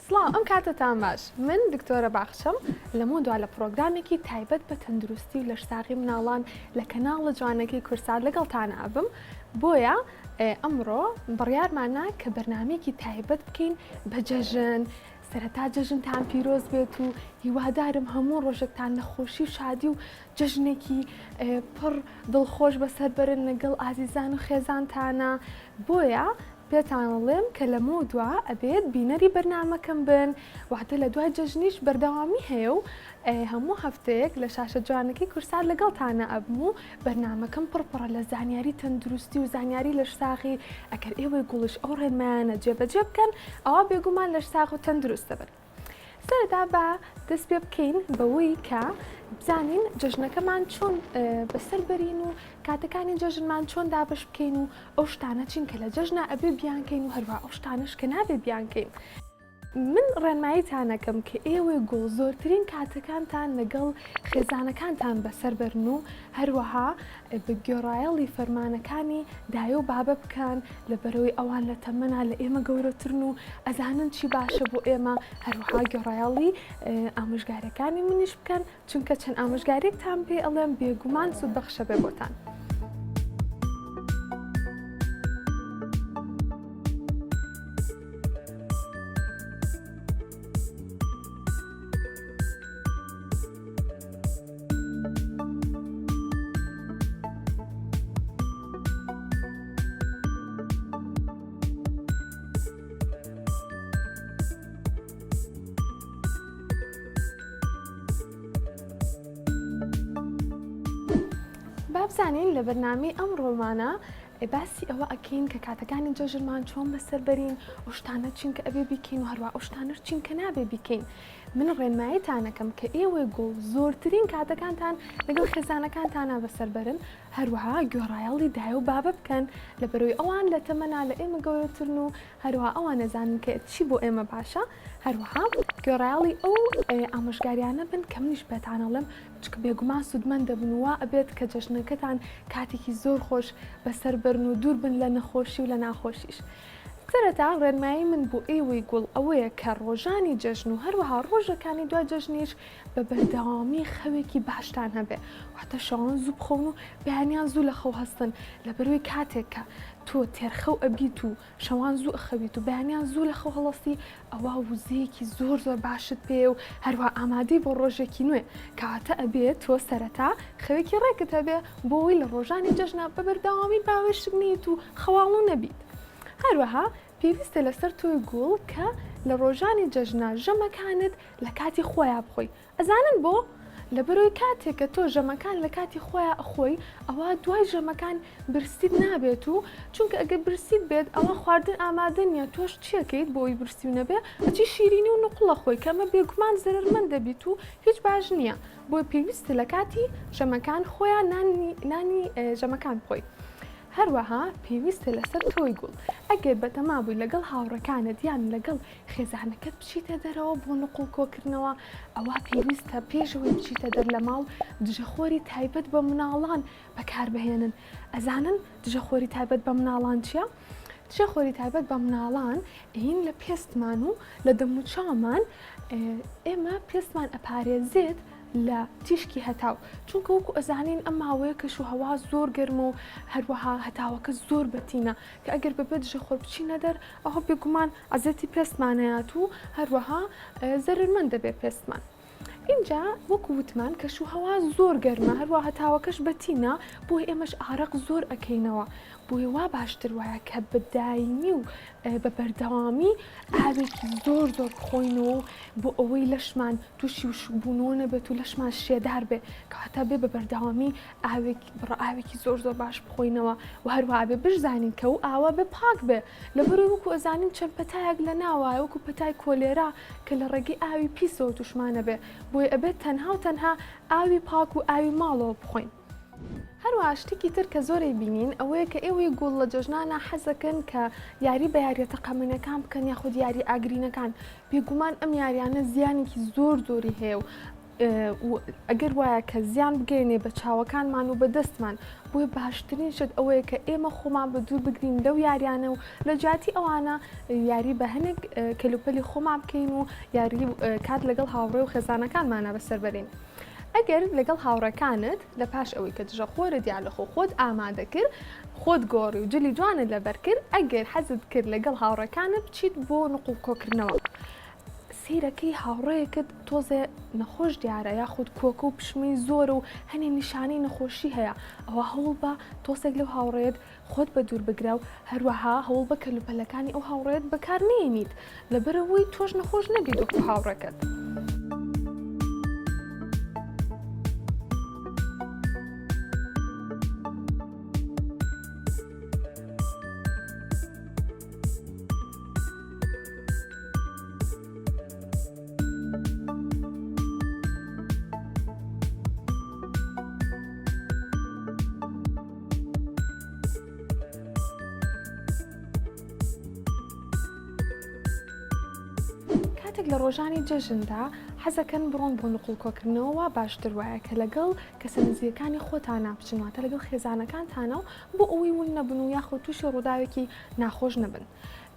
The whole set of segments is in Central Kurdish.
سڵاو ئەم کاتەتان باش من دکتۆرە باخچەم لەمەودوا لە پڕۆگرامێکی تایبەت بە تەندروستی و لەشساغی مناڵان لە کەناڵە جوانەکەی کورسات لەگەڵتان ئەبم بۆیە ئەمڕۆ بڕیارماننا کە بەرنمەیەکی تایبەت بکەین بە جەژن سەرەتا جەژنتان پیرۆز بێت و هیوادارم هەموو ڕۆژێکتان لە خۆشی و شادی و جەژنێکی پڕ دڵخۆش بەسەر بەرن لەگەڵ ئازیزان و خێزانتانە بۆیە پێتان ئەڵێم کە لەمەودوا ئەبێت بینەری بەرنامەکەم بن واتە لە دوای جەژنیش بەردەوامی هەیە و هەموو هەفتەیەک لە شاشە جوانەکەی کورسات لەگەڵتانە ئەبم و بەرنامەکەم پڕ پڕە لە زانیاری تەندروستی و زانیاری لەشساغی ئەگەر ئێوەی گوڵیش ئەو ڕێنمایانە جێبەجێ بکەن ئەوا بێگومان لەشساغ و تەندروست دەبن. سەرەتا با دەست پێ بکەین بەوەی کە بزانین جەژنەکەمان چۆن بەسەر بەرین و کاتەکانی جەژنمان چۆن دابش بکەین و ئەو شتانە چین کە لە جەژنا ئەبێ بیانکەین و هەروە ئەو شتانش کە نابێ بیانکەین. من ڕێنماییتانەکەم کە ئێوەی گوڵ زۆرترین کاتەکانتان لەگەڵ خێزانەکانتان بەسەر بەرن و هەروەها بە گوێڕایەڵی فەرمانەکانی دایە و بابە بکەن لەبەرئەوەی ئەوان لە تەمەنا لە ئێمە گەورەترن و ئەزانن چی باشە بۆ ئێمە هەروەها گوێڕایەڵی ئامۆژگاریەکانی منیش بکەن چونکە چەند ئامۆژگاریەکتان پێ ئەڵێم بێگومان سوودبەخشە بێ بۆتان. با بزانین لە بەرنامەی ئەمڕۆمانە باسی ئەوە ئەکەین کە کاتەکانی جەژنمان چۆن بەسەر بەرین ئەو شتانە چین کە ئەبێ بیکەین و هەروە ئەو شتانەش چین کە نابێ بیکەین من ڕێنماییتانەکەم کە ئێوەی گوڵ زۆرترین کاتەکانتان لەگەڵ خێزانەکانتانا بەسەر بەرن، هەروەها گوێڕایەڵی دایە و بابە بکەن، لەبەرئەوەی ئەوان لە تەمەنا لە ئێمە گەورەترن و هەروەها ئەوان ئەزانن کە چی بۆ ئێمە باشە، هەروەها گوێڕایەڵی ئەو ئامۆژگاریانە بن کە منیش پێتان ئەڵێم، چونکە بێگومان سوودمەند دەبن و وا ئەبێت کە جەژنەکەتان کاتێکی زۆر خۆش بەسەر بەرن و دوور بن لە نەخۆشی و لە ناخۆشیش. سەرەتا ڕێنمایی من بۆ ئێوەی گوڵ ئەوەیە کە ڕۆژانی جەژن و هەروەها ڕۆژەکانی دوای جەژنیش بە بەردەوامی خەوێکی باشتان هەبێ واتە شەوان زوو بخەون و بەیانیان زوو لە خەو هەستن لەبەرئەوەی کاتێک کە تۆ تێرخەو ئەبیت و شەوان زوو ئەخەویت و بەیانیان زوو لە خەو هەڵەستی ئەوا وزەیەکی زۆر زۆر باشت پێیە و هەروەها ئامادەی بۆ ڕۆژێکی نوێ کەواتە ئەبێ تۆ سەرەتا خەوێکی ڕێکت هەبێ بۆ ئەوەی لە ڕۆژانی جەژنا بە بەردەوامی باوێشک نیت و خەواڵوو نەبیت. هەروەها پێویستە لەسەر تۆی گوڵ کە لە ڕۆژانی جەژنا ژەمەکانت لە کاتی خۆیا بخۆی ئەزانن بۆ؟ لەبەرئەوەی کاتێک کە تۆ ژەمەکان لە کاتی خۆیا ئەخۆی ئەوا دوای ژەمەکان برسیت نابێت و چونکە ئەگەر برسیت بێت ئەوا خواردن ئامادە نییە تۆش چیەکەیت بۆ ئەوەی برسیو نەبێ ئەچی شیرینی و نوقڵ ئەخۆی کە ئەمە بێگومان زەرەرمەند دەبیت و هیچ باش نییە بۆیە پێویستە لە کاتی ژەمەکان خۆیا نانی نانی ژەمەکان بخۆی. هەروەها پێویستە لەسەر تۆی گوڵ ئەگەر بەتەما بووی لەگەڵ هاوڕێکانت یان لەگەڵ خێزانەکەت بچیتە دەرەوە بۆ نوقڵ کۆکردنەوە ئەوا پێویستە پێش ئەوەی بچیتە دەر لە ماڵ دژەخۆری تایبەت بە مناڵان بەکاربهێنن ئەزانن دژەخۆری تایبەت بە مناڵان چییە؟ دژەخۆری تایبەت بە مناڵان هین لە پێستمان و لە دەموچاومان ئێمە پێستمان ئەپارێزێت لە تیشکی هەتاو چونکە وەکو ئەزانین ئەم ماوەیە کەش و هەوا زۆر گەرمە و هەروەها هەتاوەکە زۆر بەتینە کە ئەگەر بەبێ دژەخۆر بچینە دەر ئەوە بێگومان ئەزێتی پێستمانەیات و هەروەها زەرەرمەند دەبێت پێستمان. ئینجا وەکو وتمان کەش و هەوا زۆر گەرمە هەروە هەتاوەکەش بەتینە بۆیە ئێمەش ئارەق زۆر ئەکەینەوە بۆیە وا باشتر وایە کە بە دایمی و بە بەردەوامی ئاوێکی زۆر زۆر بخۆینەوە و بۆ ئەوەی لەشمان تووشی وشکبوونەوە نەبێت و لەشمان شێدار بێ کەواتە بێ بە بەردەوامی ئاوێک بڕە ئاوێکی زۆر زۆر باش بخۆینەوە و هەروەها بێ بشزانین کە و ئاوە بێ پاک بێ لەبەرئەوەی وەکو ئەزانین چەند پەتایەک لە ناوایە وەکو پەتای کۆلێرا کە لە ڕێگەی ئاوی پیسەوە توشمان ئەبێ بۆیە ئەبێت تەنها و تەنها ئاوی پاک و ئاوی ماڵەوە بخۆین. هەروەها شتێکی تر کە زۆر ئەیبینین ئەوەیە کە ئێوەی گوڵ لە جەژنانا حەزەکەن کە یاری بە یاریە تەقەمەنیەکان بکەن یاخود یاری ئاگرینەکان بێگومان ئەم یاریانە زیانێکی زۆر زۆری هەیە و. ئەگەر وایە کە زیان بگەیەنێ بە چاوەکانمان و بە دەستمان، بۆیە باشترین شت ئەوەیە کە ئێمە خۆمان بە دوور بگرین لەو یاریانە و لە جیاتی ئەوانە یاری بە هەنێک کەلوپەلی خۆمان بکەین و یاری کات لەگەڵ هاوڕێ و خێزانەکانمانە بەسەر بەرین. ئەگەر لەگەڵ هاوڕێکانت لە پاش ئەوەی کە دژە خۆرت یا لەخۆ خۆت ئامادە کرد خۆت گۆڕی و جلی جوانت لەبەر کرد ئەگەر حەزت کرد لەگەڵ هاوڕێکانت بچیت بۆ نقوڵ کۆکردنەوە سەیرەکەی هاوڕێیەکت تۆزێ نەخۆش دیارە یاخود کۆکە و پشمەی زۆرە و هەنێ نیشانەی نەخۆشی هەیە ئەوە هەوڵبە تۆسێک لەو هاوڕێیەت خۆت بە دوور بگرە و هەروەها هەوڵبە کەلوپەلەکانی ئەو هاوڕێیەت بەکار نەیەنیت لەبەرئەوەی تۆش نەخۆش نەبیت وەکو هاوڕێکەت. کاتێک لە ڕۆژانی جەژندا حەزەکەن بڕۆن بۆ نقوڵ کۆکردنەوە وا باشتر وایە کە لەگەڵ کەسە نزیکەکانی خۆتانا بچن واتە لەگەڵ خێزانەکانتانە و بۆ ئەوەی ون نەبن و یاخود تووشی ڕووداوێکی ناخۆش نەبن.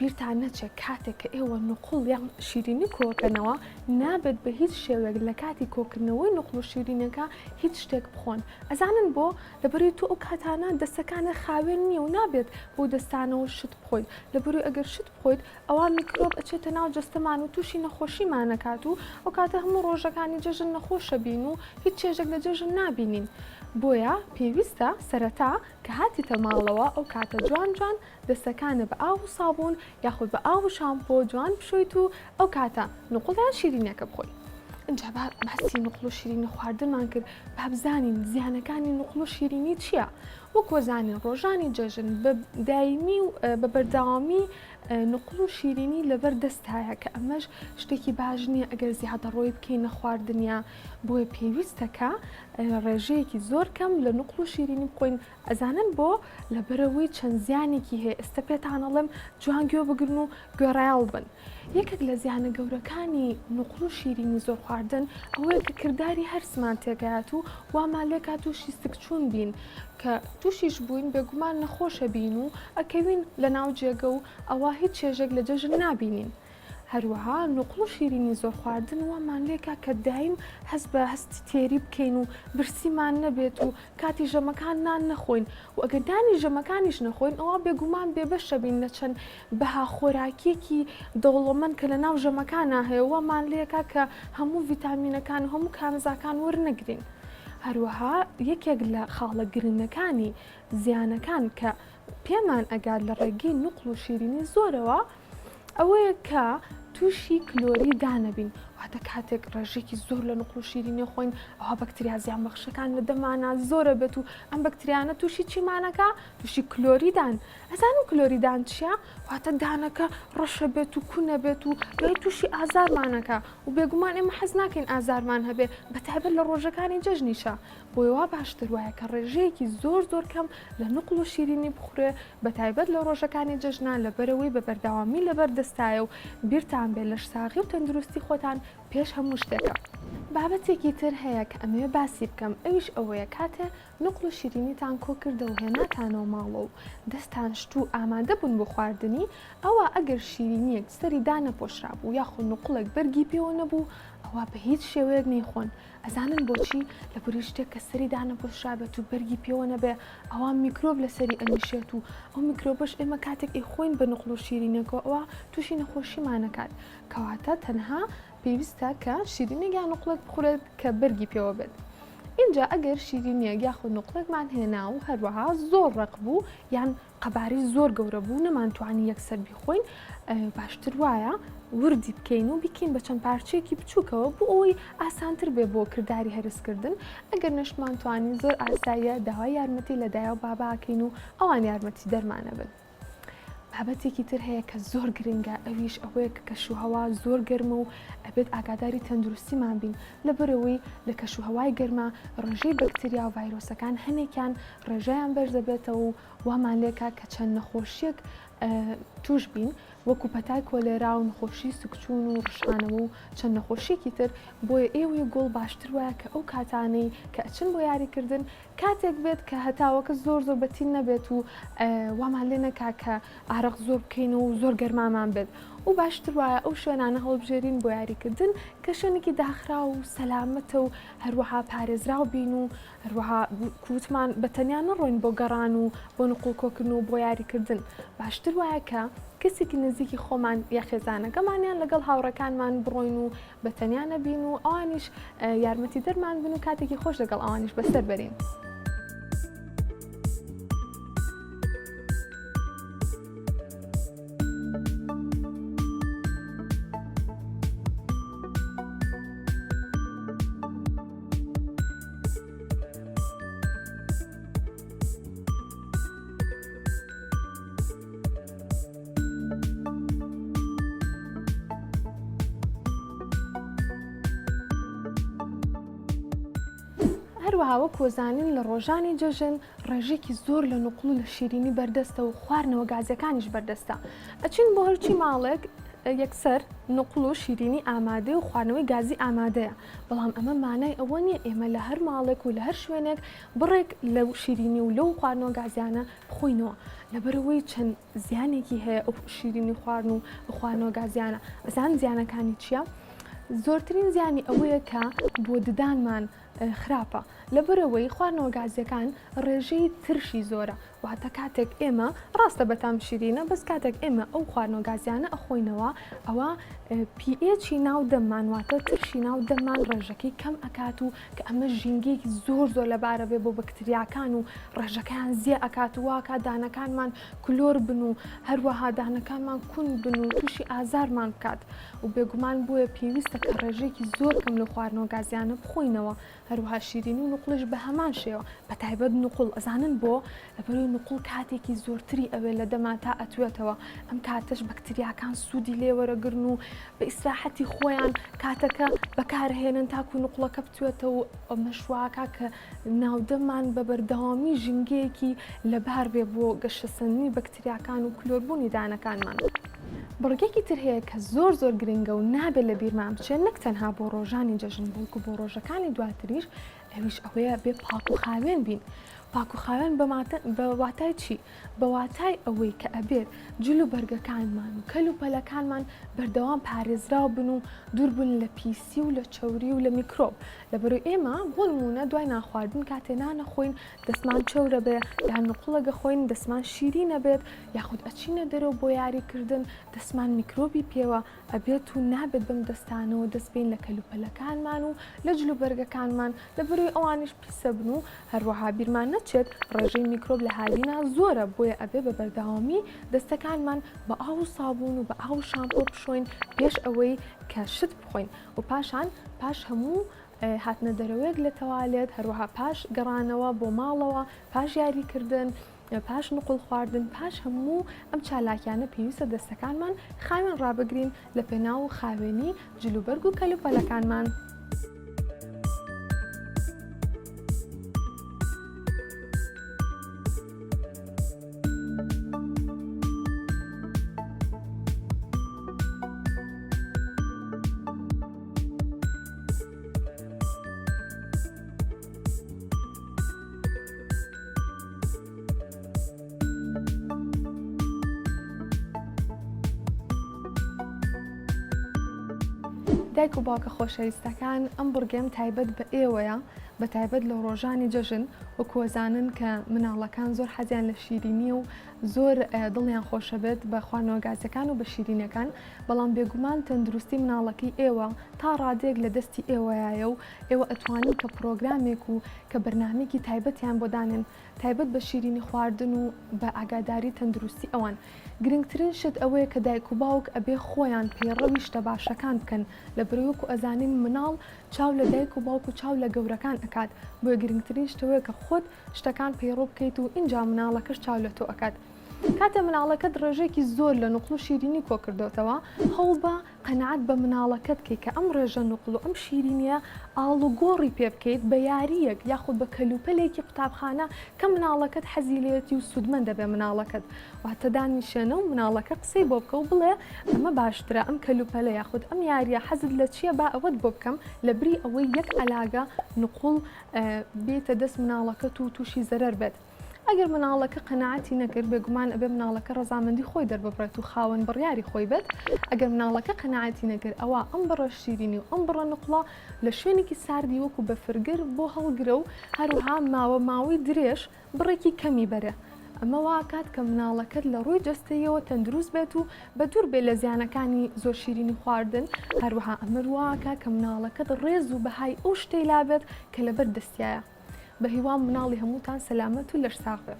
بیرتان نەچێت کاتێک کە ئێوە نوقڵ یان شیرینی کۆکەنەوە نابێت بە هیچ شێوەیەک لە کاتی کۆکردنەوەی نوقڵ و شیرینەکە هیچ شتێک بخۆن ئەزانن بۆ؟ لەبەرئەوەی تۆ ئەو کاتانە دەستەکانت خاوێن نییە و نابێت بەو دەستانەوە شت بخۆیت لەبەرئەوەی ئەگەر شت بخۆیت ئەوا میکرۆب ئەچێتە ناو جەستەمان و تووشی نەخۆشیمان ئەکات و ئەو کاتە هەموو ڕۆژەکانی جەژن نەخۆشەبین و هیچ چێژێک لە جەژن نابینین بۆیە پێویستە سەرەتا کە هاتیتە ماڵەوە ئەو کاتە جوان جوان دەستەکانت بە ئاو و سابوون یاخود بە ئاو و شامپۆ جوان بشۆیت و ئەو کاتە نوقڵ یان شیرینیەکە بخۆی. ئینجا با باسی نوقڵ و شیرینی خواردنمان کرد با بزانین زیانەکانی نوقڵ و شیرینی چییە؟ وەک وەزانین ڕۆژانی جەژن بە دایمی و بە بەردەوامی نوقڵ و شیرینی لەبەر دەستایە کە ئەمەش شتێکی باش نییە ئەگەر زیادەڕۆی بکەین لە خواردنیا بۆیە پێویستە کە ڕێژەیەکی زۆر کەم لە نوقڵ و شیرینی بخۆین ئەزانن بۆ؟ لەبەرئەوەی چەند زیانێکی هەیە ئێستا پێتان ئەڵێم جوان گوێ بگرن و گوێڕایەڵ بن. یەکێک لە زیانە گەورەکانی نوقڵ و شیرینی زۆر خواردن ئەوەیە کە کرداری هەرسمان تێکەیات و وامان لێکا تووشی سکچوون بین کە تووشیش بووین بێگومان نەخۆشە بین و ئەکەوین لەناو جێگە و ئەوا هیچ چێژێک لە جەژن نابینین. هەروەها نوقڵ و شیرینی زۆر خواردن وامان لێکا کە دایم هەست بە هەستی تێری بکەین و برسیمان نەبێت و کاتی ژەمەکان نان نەخۆین و ئەگەر نانی ژەمەکانیش نەخۆین ئەوا بێگومان بێبەشە بین لە چەند بەها خۆراکیەکی دەوڵەمەند کە لە ناو ژەمەکانا هەیە وامان لێکا کە هەموو ڤیتامینەکان و هەموو کانزاکان وەرنەگرین. هەروەها یەکێک لە خاڵە گرنگەکانی زیانەکان کە پێمان ئەگات لە ڕێگەی نوقڵ و شیرینی زۆرەوە ئەوەیە کە تووشی کلۆری دانەبین واتە کاتێک ڕێژێکی زۆر لە نوقڵ و شیرینی خۆین ئەوە بەکتریا زیانبەخشەکان لە دەمانا زۆرە بێت و ئەم بەکتریانە تووشی چیمانەکە تووشی کلۆریدان ئەزانم کلۆریدان چییە واتە دانەکە ڕەشە بێت و کونە بێت و دوای تووشی ئازارمانەکە و بێگومان ئێمە حەز ناکەین ئازارمان هەبێ بەتایبەت لە ڕۆژەکانی جەژنیشە بۆیە وا باشتر وایە کە ڕێژەیەکی زۆر زۆر کەم لە نوقڵ و شیرینی بخورێ بەتایبەت لە ڕۆژەکانی جەژنا لەبەرئەوەی بە بەردەوامی لەبەر دەستایە و بیرتان بێ لەشساغی و تەندروستی خۆتان پێش هەموو شتێکە. بابەتێکی تر هەیە کە ئەمەوێ باسی بکەم ئەویش ئەوەیە کاتێ نوقڵ و شیرینیتان کۆکردەوە و هێناتانەوە ماڵەوە و دەستان شت و ئامادە بوون بۆ خواردنی ئەوا ئەگەر شیرینیەک سەری دانەپۆشرابوو یاخود نوقڵێک بەرگی پێوە نەبوو ئەوا بە هیچ شێوەیەک نەیخۆن ئەزانن بۆچی؟ لەبری شتێک کە سەری دانەپۆشرابێت و بەرگی پێوە نەبێ ئەوا میکرۆب لەسەری ئەنیشێت و ئەو میکرۆبەش ئێمە کاتێک ئەیخۆین بە نوقڵ و شیرینێکەوە ئەوا تووشی نەخۆشیمان ئەکات کەواتە تەنها پێویستە کە شیرینێک یان نوقڵێک بخورێت کە بەرگی پێوە بێت ئینجا ئەگەر شیرینیەک یاخود نوقڵێکمان هێنا و هەروەها زۆر ڕەق بوو یان قەبارەی زۆر گەورە بوو نەمانتوانی یەکسەر بیخۆین باشتر وایە وردی بکەین و بیکەین بە چەند پارچەیەکی بچووکەوە بۆ ئەوەی ئاسانتر بێ بۆ کرداری هەرسکردن ئەگەر نەشمانتوانی زۆر ئاساییە داوای یارمەتی لە دایە و باباکەین و ئەوان یارمەتی دەرمانە بن. بابەتێکی تر هەیە کە زۆر گرنگە ئەویش ئەوەیە کە کەشوهەوا زۆر گەرمە و ئەبێت ئاگاداری تەندروستیمان بین لەبەرئەوەی لە کەشوهەوای گەرما ڕێژەی بەکتریا و ڤایرۆسەکان هەنێکیان ڕێژەیان بەرزەبێتەوە و وامان لێکا کە چەند نەخۆشیەک توش بین. وەکو پەتای کۆلێرا و نەخۆشی سکچوون و ڕشانەوە و چەند نەخۆشیەکی تر، بۆیە ئێوەی گوڵ باشتر وایە کە ئەو کاتانەی کە ئەچن بۆ یاریکردن کاتێک بێت کە هەتاوەکە زۆر زۆر بەتین نەبێت و وامان لێ نەکا کە ئارەق زۆر بکەین و زۆر گەرمامان بێت و باشتر وایە ئەو شوێنانە هەڵبژێرین بۆ یاریکردن کە شوێنێکی داخراو و سەلامەتە و هەروەها پارێزراو بین و هەروەها کوتمان بە تەنیا نەڕۆین بۆ گەڕان و بۆ نقوڵ کۆکردن و بۆ یاریکردن باشتر وایە کە کەسێکی نزیکی خۆمان یا خێزانەکەمان یان لەگەڵ هاوڕێکانمان بڕۆین و بە تەنیا نەبین و ئەوانیش یارمەتیدەرمان بن و کاتێکی خۆش لەگەڵ ئەوانیش بەسەر بەرین. هەروەها وەک وەزانین لە ڕۆژانی جەژن ڕێژێکی زۆر لە نوقڵ و لە شیرینی بەردەستە و خواردنەوە گازیەکانیش بەردەستە ئەچین بۆ هەرچی ماڵێک یەکسەر نوقڵ و شیرینی ئامادەیە و خواردنەوەی گازی ئامادەیە بەڵام ئەمە مانای ئەوە نییە ئێمە لە هەر ماڵێک و لە هەر شوێنێک بڕێک لەو شیرینی و لەو خواردنەوە گازیانە بخۆینەوە لەبەرئەوەی چەند زیانێکی هەیە ئەو شیرینی خواردن و خواردنەوە گازیانە ئەزان زیانەکانی چییە؟ زۆرترین زیانی ئەوەیە کە بۆ ددانمان خراپە لەبەرئەوەی خواردنەوە گازیەکان ڕێژەی ترشی زۆرە واتە کاتێک ئێمە ڕاستە بەتام شیرینە بەس کاتێک ئێمە ئەو خواردنەوە گازیانە ئەخۆینەوە ئەوە pH ی ناو دەممان واتە ترشی ناو دەممان ڕێژەکەی کەم ئەکات و کە ئەمە ژینگەیەکی زۆر زۆر لەبارە بێ بۆ بەکتریاکان و ڕێژەکەیان زیە ئەکات و واکات دانەکانمان کلۆر بن و هەروەها دانەکانمان کون بن و تووشی ئازارمان بکات و بێگومان بۆیە پێویستە کە ڕێژەیەکی زۆر کەم لەو خواردنەوە گازیانە بخۆینەوە هەروەها شیرینی و نوقڵیش بە هەمان شێوە بە تایبەت نوقڵ ئەزانن بۆ؟ لەبەرئەوەی نوقڵ کاتێکی زۆرتری ئەوێ لە دەما تا ئەتوێتەوە ئەم کاتەش بەکتریاکان سوودی لێ وەرەگرن و بە ئیسراحەتی خۆیان کاتەکە بەکارهێنن تاکو نوقڵەکە بتوێتەوە و ئەمەش واکا کە ناودەممان بە بەردەوامی ژینگەیەکی لەبار بێ بۆ گەشەسەندنی بەکتریاکان و کلۆربوونی دانەکانمان. بڕگێکی تر هەیە کە زۆر زۆر گرنگە و نابێت لە بیرمان بچێت نەک تەنها بۆ ڕۆژانی جەژن بەڵکو بۆ ڕۆژەکانی دواتریش ئەویش ئەوەیە بێ پاک و خاوێن بین. پاک و خاوێن بە واتای چی؟ بە واتای ئەوەی کە ئەبێت جل و بەرگەکانمان و کەل و پەلەکانمان بەردەوام پارێزراو بن و دوور بن لە پیسی و لە چەوری و لە میکرۆب. لەبەرئەوەی ئێمە بۆ نموونە دوای نانخواردن کاتێ نان ئەخۆین دەستمان چەورە بێ یان نوقڵە گەخۆین دەستمان شیرین ئەبێت یاخود ئەچینە دەرەوە بۆ یاری کردن دەستمان میکرۆبی پێوە ئەبێت و نابێت بەم دەستانەوە دەست بێین لە کەلوپەلەکانمان و لە جلوبەرگەکانمان لەبەرئەوەی ئەوانیش پیسە بن و هەروەها بیرمان نەچێت ڕێژەی میکرۆب لە هاوینا زۆرە بۆیە ئەبێ بە بەردەوامی دەستەکانمان بە ئاو و سابوون و بە ئاو و شامپۆ بشۆین پێش ئەوەی کە شت بخۆین و پاشان پاش هەموو هاتنە دەرەوەیەک لە تەوالێت هەروەها پاش گەڕانەوە بۆ ماڵەوە پاش یاریکردن پاش نقوڵ خواردن پاش هەموو ئەم چالاکیانە پێویستە دەستەکانمان خاوێن ڕابگرین لە پێناو خاوێنی جلوبەرگ و کەلوپەلەکانمان. دایک و باوکە خۆشەویستەکان ئەم بڕگەم تایبەت بە ئێوەیە بە تایبەت لە ڕۆژانی جەژن وەکو ئەزانن کە مناڵەکان زۆر حەزیان لە شیرینیە و زۆر دڵیان خۆشەبێت بە خواردنەوە گازەکان و بە شیرینەکان بەڵام بێگومان تەندروستی مناڵەکەی ئێوە تا ڕادەیەک لە دەستی ئێوەیایە و ئێوە ئەتوانن کە پڕۆگرامێک و کە بەرنامەیەکی تایبەتیان بۆ دانێن تایبەت بە شیرینی خواردن و بە ئاگاداری تەندروستی ئەوان. گرنگترین شت ئەوەیە کە دایک و باوک ئەبێ خۆیان پەیڕەوی شتە باشەکان بکەن لەبەرئەوەی وەکو ئەزانین مناڵ چاو لە دایک و باوک و چاو لە گەورەکان ئەکات بۆیە گرنگترین شت ئەوەیە کە خۆت شتەکان پەیڕەو بکەیت و ئینجا مناڵەکەش چاو لە تۆ ئەکات. کاتێ مناڵەکەت ڕێژەیەکی زۆر لە نوقڵ و شیرینی کۆکردۆتەوە، هەوڵبە قەناعەت بە مناڵەکەت کەی کە ئەم ڕێژە نوقڵ و ئەم شیرینیە ئاڵوگۆڕی پێ بکەیت بە یارییەک یاخود بە کەلوپەلێکی قوتابخانە کە مناڵەکەت حەزی لێیەتی و سوودمەند دەبێ مناڵەکەت واتە دانیشێنە و مناڵەکە قسەی بۆ بکە و بڵێ ئەمە باشترە ئەم کەلوپەلە یاخود ئەم یارییە حەزت لە چییە با ئەوەت بۆ بکەم لەبری ئەوەی یەک عەلاگە نوقڵ بێتە دەست مناڵەکەت و تووشی زەرەر بێت. ئەگەر مناڵەکە قەناعەتی نەکرد، بێگومان ئەبێ مناڵەکە ڕەزامەندی خۆی دەرببڕێت و خاوەن بڕیاری خۆی بێت، ئەگەر مناڵەکە قەناعەتی نەکرد ئەوا ئەم بڕە شیرینی و ئەم بڕە نوقڵە لە شوێنێکی ساردی وەکو بەفرگر بۆ هەڵگرە و هەروەها ماوە ماوەی درێژ بڕێکی کەمی بەرێ ئەمە واکات کە مناڵەکەت لە ڕووی جەستەییەوە تەندروست بێت و بەدوور بێت لە زیانەکانی زۆر شیرینی خواردن، هەروەها ئەمە واکات کە مناڵەکەت ڕێز و بەهای ئەو شتەی لابێت کە لەبەر دەستیایە. بەهیوام مناڵی هەمووتان سەلامەت و لەش ساغ بێ.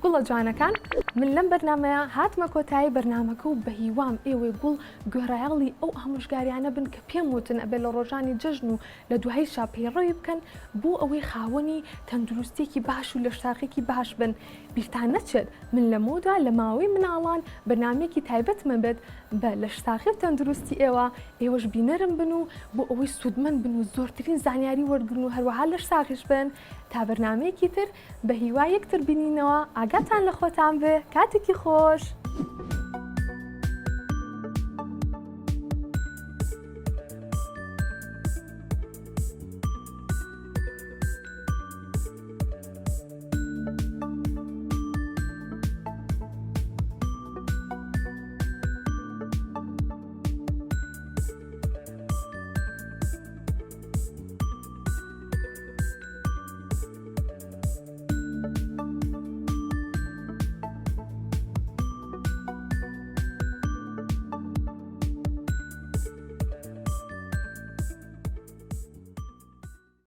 گوڵە جوانەکان من لەم بەرنامەیە هاتمە کۆتایی بەرنامەکە و بەهیوام ئێوەی گوڵ گوێڕایەڵی ئەو ئامۆژگاریانە بن کە پێم وتن ئەبێ لە ڕۆژانی جەژن و لە دواییشا پەیڕەوی بکەن بۆ ئەوەی خاوەنی تەندروستیەکی باش و لەشساغیەکی باش بن بیرتان نەچێت من لەمەودا لە ماوەی مناڵان بەرنامەیەکی تایبەتم ئەبێت بە لەشساغی و تەندروستی ئێوە ئێوەش بینەرم بن و بۆ ئەوەی سوودمەند بن و زۆرترین زانیاری وەرگرن و هەروەها لەشساغیش بن تا بەرنامەیەکی تر بە هیوای یەکتر بینینەوە ئاگاتان لە خۆتان بێ کاتێکی خۆش.